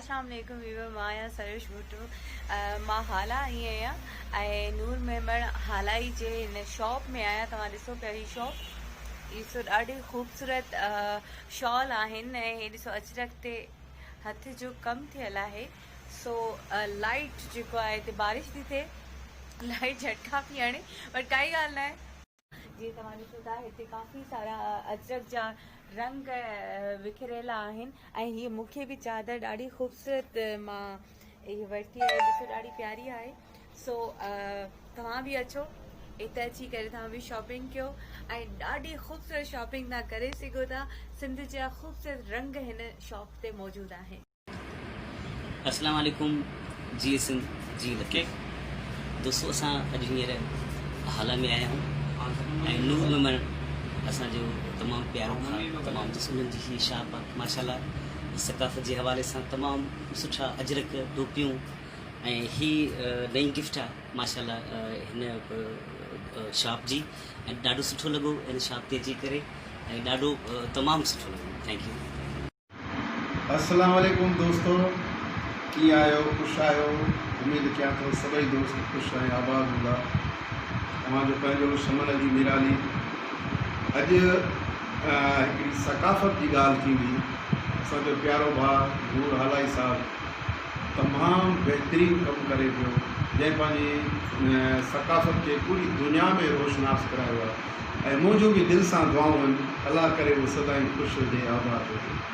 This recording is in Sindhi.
السلام عليڪم ويور، مان آهيان سروش ڀٽو. مان هالا آئي آهيان ۽ نور ميمڻ هالائي جي هن شاپ ۾ آهيان. توهان ڏسو پيا هي شاپ، ڏسو ڏاڍي خوبصورت شال آهن ۽ هي ڏسو اجرڪ تي هٿ جو ڪم ٿيل آهي. سو لائٽ جيڪو آهي هتي بارش ٿي ٿئي، لائٽ جهٽڪا پئي هڻي، بٽ ڪائي ڳالهه ناهي. جيئن توهان ڏسو ٿا هتي ڪافي سارا اجرڪ جا رنگ وکريل آهن ۽ هي مون کي به چادر ڏاڍي خوبصورت مان هي ورتي آهي، ڏسو ڏاڍي پياري آهي. سو توهان به اچو هتي، اچي ڪري توهان به شاپنگ ڪيو ۽ ڏاڍي خوبصورت شاپنگ توهان ڪري سگهو ٿا. سنڌ جا خوبصورت رنگ هن شاپ تي موجود آهن. اسلام عليڪم، جي سنڌ جي لطيف دوستو، اسان اڄ هينئر هالا ۾ آيا آهيون ۽ نور ميمڻ اسان جو تمام پيارو ڀاء، تمام دوست، انهن جي هي شاپ آهي. ماشاءالله ثقافت جي حوالي سان تمام سٺا اجرڪ، ٽوپيون ۽ هي نئين گفٽ آهي ماشاءالله هن شاپ جي ۽ ڏاڍو سٺو لڳو هن شاپ تي اچي ڪري ۽ ڏاڍو تمام سٺو لڳو. Thank you. السلام عليڪم دوستو، ڪيئن آهيو؟ خوش آهيو؟ اميد ڪيان ٿو سڀئي دوست خوش ۽ آباد هوندا. اوهان جو پنهنجو شمن علي ميرالي. اڄ هڪڙي ثقافت جي ڳالهه ٿيندي. اسان جو پيارو ڀاء نور هالائي صاحب تمام بهترين ڪم ڪري پيو، جنهن پنهنجي ثقافت کي پوري دنيا ۾ روشناس ڪرايو آهي ۽ منهنجون به دل سان دعائون آهن، الله ڪري هو سدائين خوش هجي، آباد هجي.